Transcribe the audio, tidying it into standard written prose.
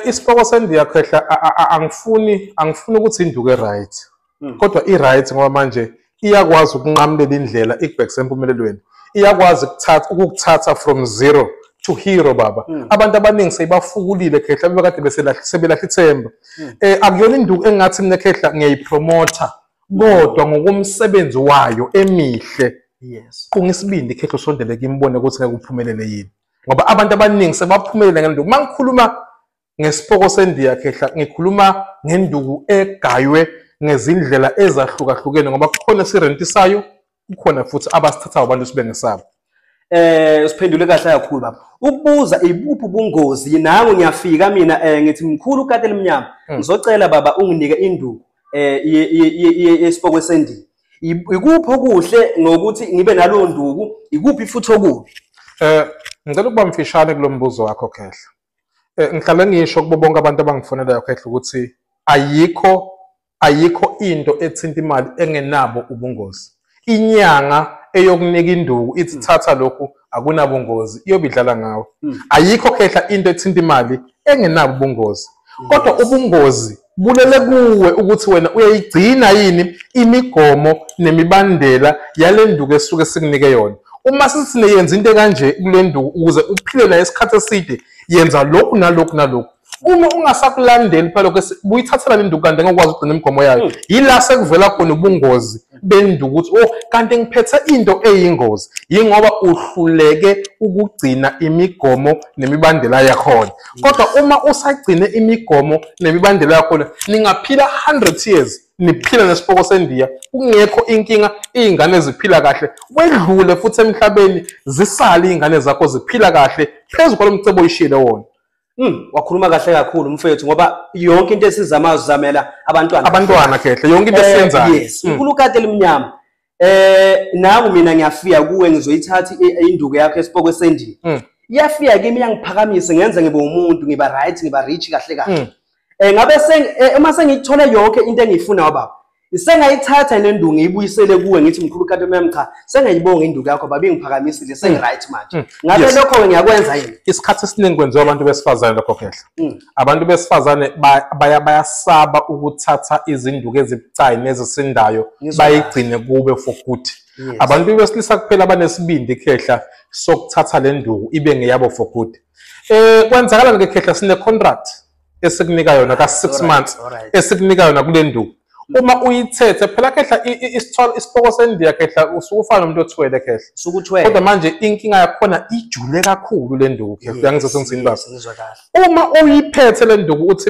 Isipoko sendiya khehla, angifuni ukuthi induku e-right. Kodwa i-right ngoba manje iyakwazi ukunqamulela indlela ikubhekise empumelelweni. Iyakwazi ukukuthatha from zero to hero baba. Abantu abaningi seyibafukulile khehla, bebekade sebelahla ithemba. Akuyona induku engathi mina khehla ngiyayipromotha, kodwa ngokomsebenzi wayo emihle. Qunga isibindi khehla, usondele kimi ubone ukuthi ngeke uphumelele yini. Ngoba abantu abaningi sebaphumelele ngenduku. Uma ngikhuluma ngesipoko sendiya khehla, ngikhuluma ngenduku egaywe ngezindlela ezahlukahlukene, ngoba kukhona esirentisayo, kukhona futhi abasithathayo abantu sibe ngesabo. Usiphendule kahle kakhulu baba. Ukubuza ibuphi ubungozi, nangu ngiyafika mina ngithi mkhulu ukati elimnyama, ngizocela baba unginike induku yesipoko sendiya. Ikuphi okuhle ngokuthi ngibe nalowo nduku, ikuphi futhi okubi? Ngicela ukuba mfishane kulo mbuzo wakho khehla. Ngihlale ngisho kubo bonke abantu abangifonelayo khehla ukuthi ayikho into ethinta imali engenabo ubungozi. Inyanga eyokunika induku ithi thatha lokhu akunabungozi, iyobe idlala ngawe. Ayikho khehla into ethinta imali engenabo ubungozi. Kodwa ubungozi bulele kuwe ukuthi wena uyayigcina yini imigomo nemibandela yale nduku esuke sikunike yona. Uma sithi niyenza into kanje kule nduku ukuze uphile nayo isikhathi eside, yenza lokhu nalokhu nalokhu. Uma ungasakulandeli phela lokho, buyithathela le nduku kanti ngeke ukwazi ukugcina imigomo yayo. Yila sekuvela khona ubungozi benduku ukuthi oh kanti ngiphethe into eyingozi, yingoba uhluleke ukugcina imigomo nemibandela yakhona. Kodwa uma usagcine imigomo nemibandela yakhona, ningaphila 100 years niphila nesipoko sendiya kungekho inkinga, iy'ngane ziphila kahle, wedlule futhi emhlabeni zisale iy'ngane zakho ziphila kahle phezu kwalo mcebo oyishiyele wona. Wakhuluma kahle kakhulu mfethu, ngoba yonke into esizamayo sizamela abantwana. Abantwana khehle, yonke into esiyenzayo. Yes, unkulu ukati elimnyama. Nangu mina ngiyafika kuwe ngizoyithatha induku yakho esipoko sendiya. Iyafika kimi iyangiphakamisa, ngenza ngibe umuntu, ngiba right, ngiba rich kahle kahle. Ngabe uma sengiyithola yonke into engiyifuna baba, sengayithatha le nduku ngiyibuyisele kuwe ngithi mkhulu ukati elimnyama, cha sengiyibonga induku yakho baba, ingiphakamisile, sengi-right manje. Ngabe lokho ngiyakwenza yini? Isikhathi esiningi kwenziwa abantu besifazane lokho khehla. Abantu besifazane bayasaba ukuthatha izinduku ezibucayi nezisindayo bayigcine kube for good. Abantu besilisa kuphela abanesibindi khehla sokuthatha le nduku ibe ngeyabo for good. Kwenzakala ke khehla, sine contract esikunika yona ka 6 months esikunika yona kule nduku. Uma uyithethe phela khehla, isipoko sendiya khehla usuke ufana nomuntu othwele khehla. Usuke uthwele. Kodwa manje inkinga yakhona ijule kakhulu le nduku khehla. Uyangizwa sengithini baba? Ngizwa kahle. Uma uyiphethe le nduku uthi